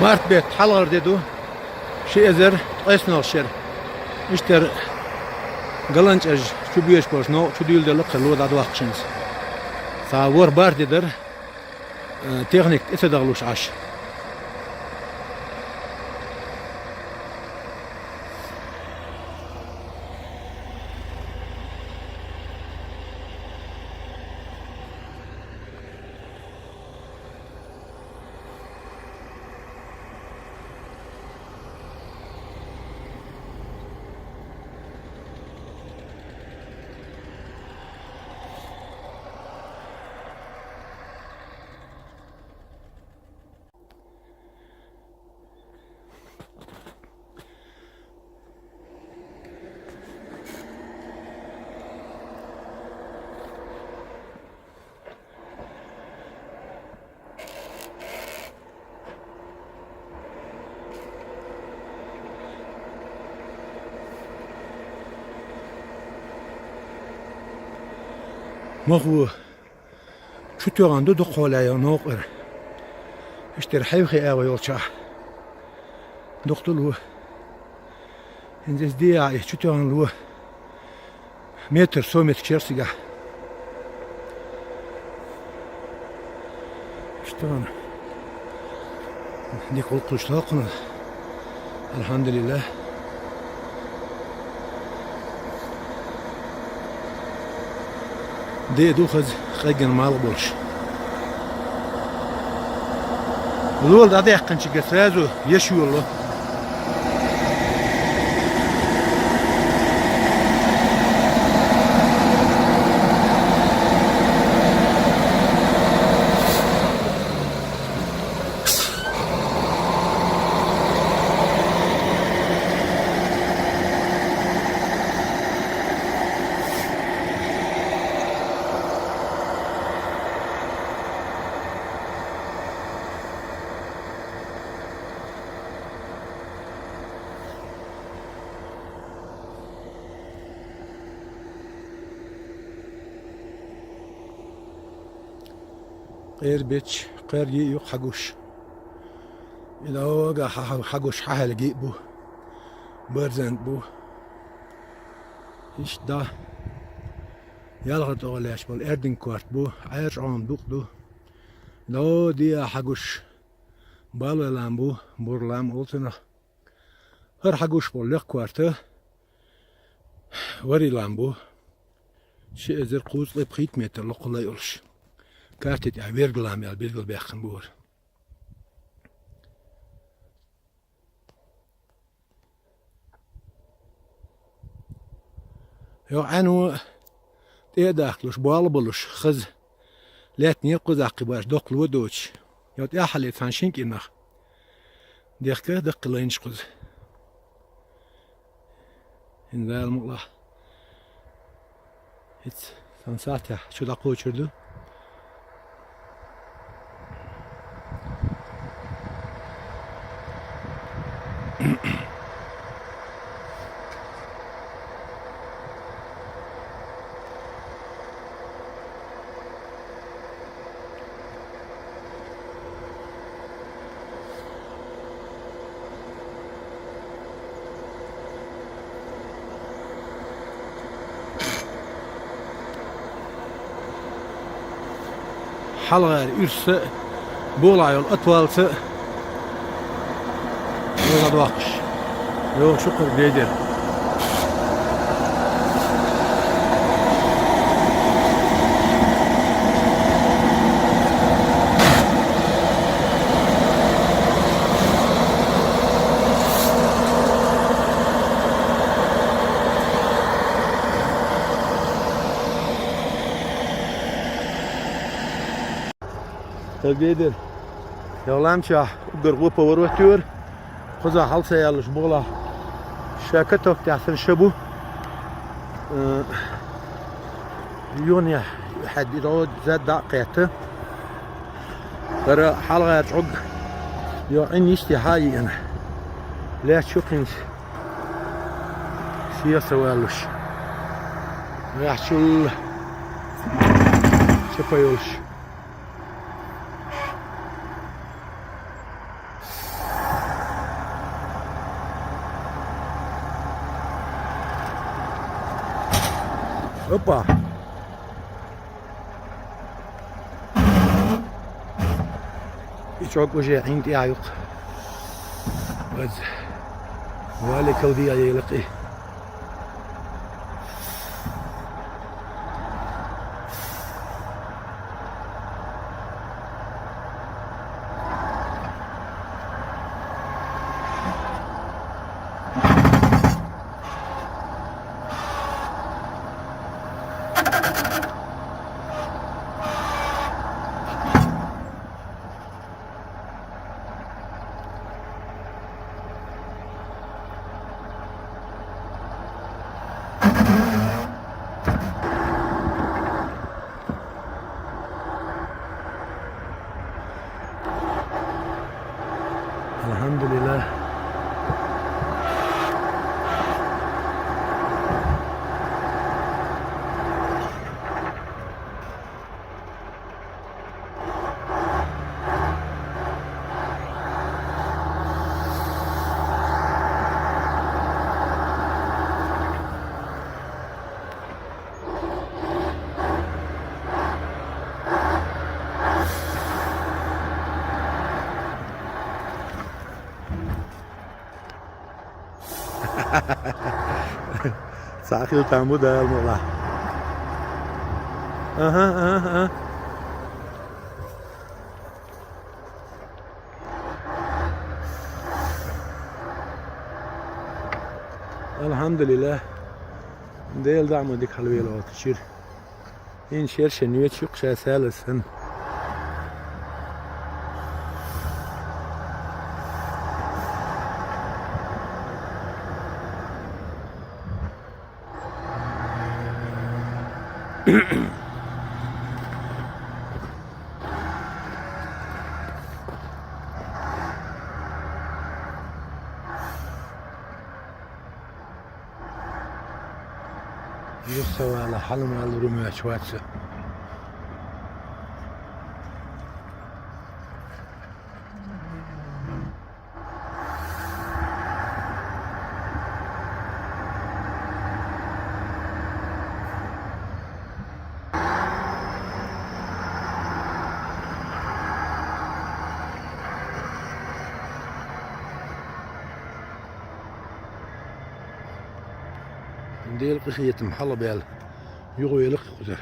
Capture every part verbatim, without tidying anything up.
Март бетта хьалхара де ду, ши эзар ткъайоьсналгӀа шера. Иштта ГаланчӀожа чу боьдуш болчу новкъа чу дуьйладелла кхин ло дӀадоккхуш хӀинца. Цхьа ворхӀ-бархӀ де дара, э, техника тӀе ца дахалуш Ӏаш. Мах ву. Чу тоьгӀна ду дукха хьолехь йолу новкъара. Иштта хьевхий агӀо йолчохь. Дукха ду ло. ХӀинца иза дехьа и чу тоьгӀна ло. Метр, сто метр шера цигахь. Иштта ван. Дика гӀуллакх луш тохкхуна. Алхьамдулиллах. Де ду хаза къеггина малх болуш. Лола дӀадаьккхинчигара сразу еш йолало. Кхера бечу, кхерга а юкъа хьагуш. И дагахь хьагуш хьахьаьлга а бу. Барзант бу. Иштта дӀа. Ялхара тӀе гӀо лаьтташ болу аьрдинг корта бу, Ӏаьржа Ӏома дукъ ду. ДӀо дехьа хьагуш. Балой лам бу, бура лам олу цунах. ХӀара хьагуш болу лекха корта варий лам бу. Ши эзар кхузткъе пхийтта метр локхула йолуш. Карти тӀехь Верга лам аьлла билгалбаьккхина бу хӀара. Йо, Ӏаьно тӀе а дахкалуш, болла болуш, хаза. Лаьттан некъ кхузахь кхин баш доккха ло доцуш. Йо, тӀаьххьале цхьана шина кӀинах. Дехка даккхий лайнаш кхуза. ХӀинца Дала мукъалахь. ХӀинца сан сахьтехь чу дӀакхочур ду. Хьалхара уьрса а, болахь йолу отвалца а вала доккхуш. Йо, шукур, бедер. Тобедер. Ялламча уггар гӀо поворот юр. Кхуза хьалса яьллаш бугӀалахь. Ша катоп тӀехь сан ша бу. Э, юханехь хьаьдда иргӀо зад дӀа а кхетта. ХӀара хьалхара чӀуг йо Ӏин йисте хьа а йиъна. Лаьтташ ю кхинца. Сеса валлуш. Яхьчул чапа йолуш. Ва. И чӀог уже Ӏин тӀе а ю-кх. Ваза. Валикал диа елакъи. الحمد لله. Цхьа хила там бу, Дала мукъалахь. Аха, аха, аха. الحمد لله. Дела даа ма дика хьалавелла оцу чуьра. ХӀинца шершен веча юкъа ша саьлас санна. Юха ца вала, хьала ма аллара, моьттуш вац со. Дела къинхетам, хьалабаьлла юхавелира кхузара.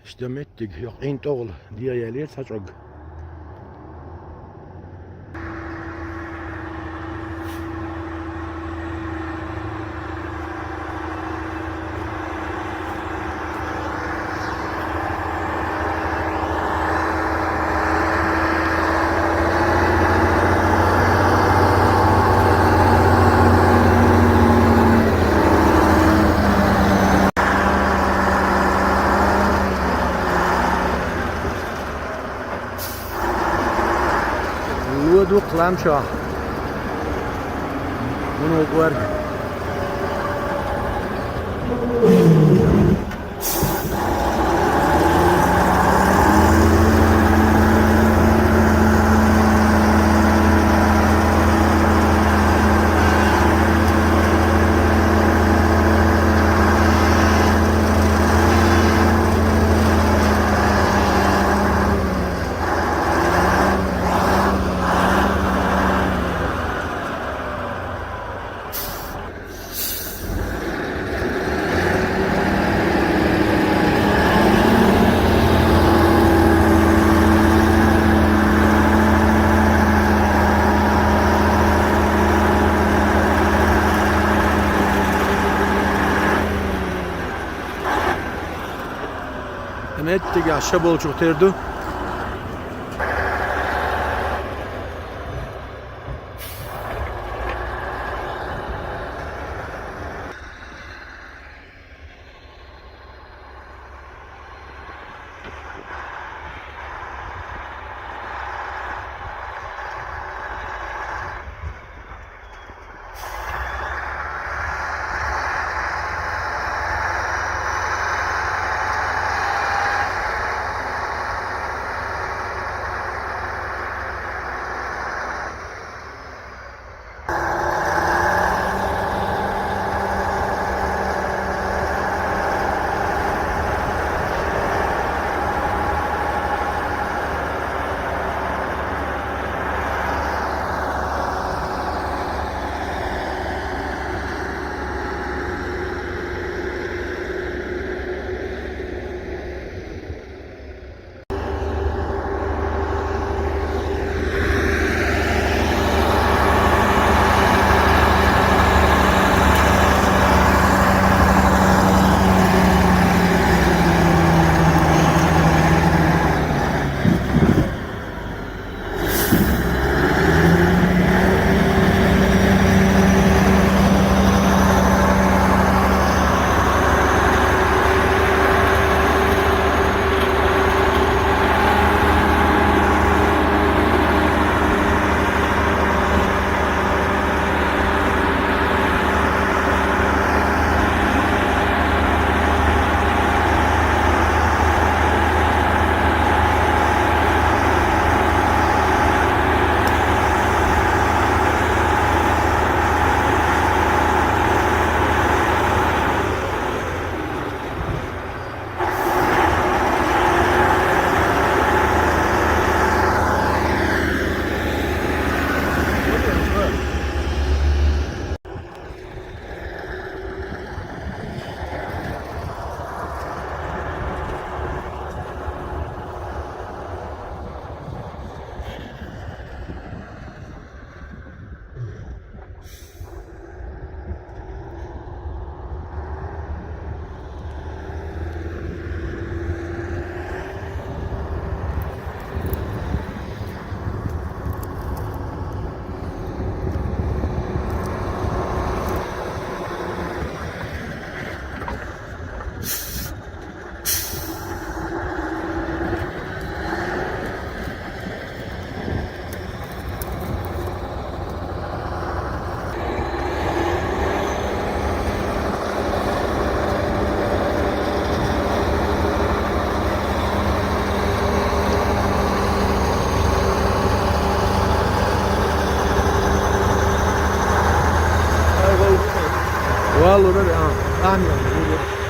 Иштта меттиг, йоккха Ӏин тӀехула дехьаелира цхьа чӀог. Ло дукха лам чохь. Вуно гор. Меттигехь ша болчух тера ду. Alo, re, ah, ah, ni, ni, ni.